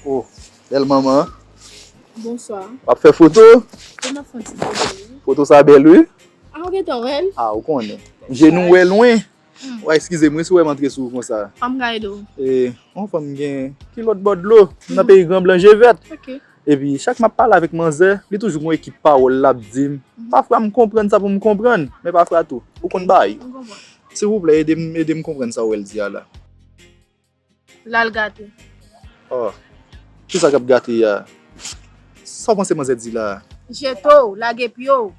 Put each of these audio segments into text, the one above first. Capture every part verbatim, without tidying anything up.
Oh, bèl manman. Bonswa. W ap fè foto? Ou nan fon ti foto, wi. Foto sa bèl, wi. A, ou gentan wè l? Ah, ou konnen. Je nou wè lwen. Wa, eskize m, wi, si w wè m antre sou ou konsa. An m ka ede w. E, yon fanm gen kilòt bò dlo, nan peyi gran blan je vèt. Ok. Epi, chak m ap pale avèk manzè, li toujou gon ekip pawòl l ap di m. Pafwa, m konprann sa pou m konprann, men pafwa tou, ou konn bay. M konprann. Silvouplè, ede m, ede m konprann sa w wè l di a la. L al gate. Oh, kisa k ap gate a? Sa w panse manzè di la a? Jete w, lage pye w.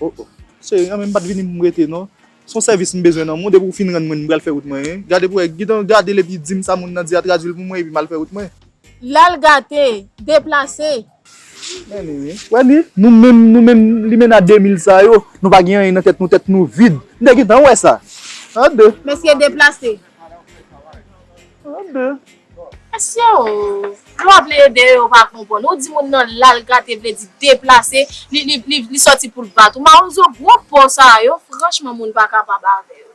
Oh, oh. Cheri, anmè m pa t vini pou m rete, non. Se yon sèvis m bezwen nan men w, depi w fin rann mwen, m pral fè wout mwen, en. Gade pou wè, gentan gade l epi di m sa moun nan di a, tradui l pou mwen, epi m al fè wout mwen. L al gate, deplase. Men li, wi. Wè li, nou menm, nou menm, limena de mil sa yo, nou pa gen anyen nan tèt nou, tèt nou vid. M te gentan wè sa. An de. Mesye deplase. An de. Mesye o, lè w ap vle ede yo, yo pa konprann. Ou di moun nan l al gate vle di deplase, li, li, li, li sòti pou l bat ou. Mawozo gwo pò sa yo, franchman moun pa kapab avè yo.